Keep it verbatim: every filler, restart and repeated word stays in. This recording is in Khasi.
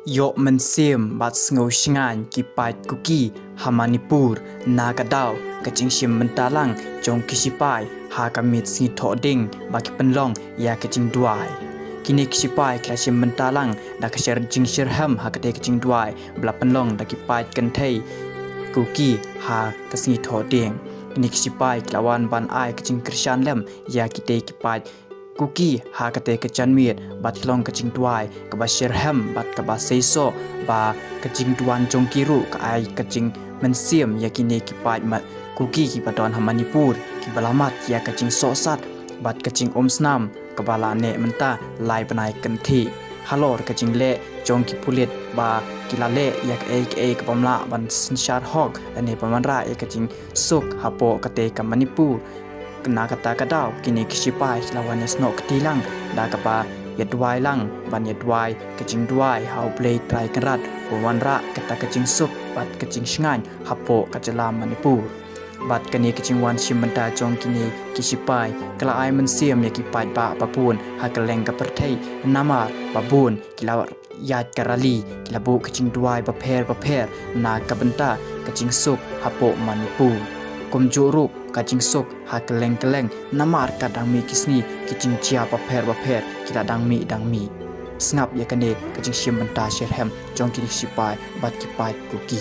Ïoh mynsiem bad sngew shngaiñ ki paid Kuki ha Manipur na ka daw ka jingshim bynta lang jong ki shipai ha ka miet sngi Thohdieng ba ki pynlong ïa ka jingduwai. Kine ki shipai ki la shim bynta lang da ka sher jingshitrhem ha katei ka jingduwai ba la pynlong da ki paid kynthei Kuki ha ka sngi Thohdieng. Kine ki shipai ki la wan ban ai ka jingkyrshan lem ïa kitei ki paid Kuki ha katei ka janmiet bad ki long ka jingduwai kaba shitrhem bad kaba seisoh ba ka jingduwai jong ki ruh ka ai ka jingmynsiem ïa kine ki paid Kuki kiba don ha Manipur kiba la mad ïa ka jingsohsat bad ka jingumsnam kaba la neh mynta lai bnai kynthih. Halor ka jingleh jong ki pulit ba ki la leh ïa kaei kaei kaba ym lah ban synshar hok lane ban wanrah ïa ka jingsuk hapoh katei ka Manipur. Na kata ka daw kine ki shipai ki la wan ïasnoh kti lang da kaba ïaduwai lang ban ïaduwai ka jingduwai ha U Blei Trai Kynrad ban wanrah kata ka jingsuk bad ka jingshngaiñ hapoh ka jylla Manipur. Bad kane ka jingwan shim bynta jong kine ki shipai ka la ai mynsiem ïa ki paidbah babun ha kylleng ka pyrthei namar babun ki la ïaid ka rally ki la buh ka jingduwai bapher bapher na ka bynta ka jingsuk hapoh Manipur. Kumjuh ruh ka jingsuk ha kylleng kylleng namar ka dang mih ki sngi ki jingjia bapher bapher ki la dang mih dang mih. Sngap ïa kane ka jingshim bynta shitrhem jong kine ki shipai bad ki paid Kuki.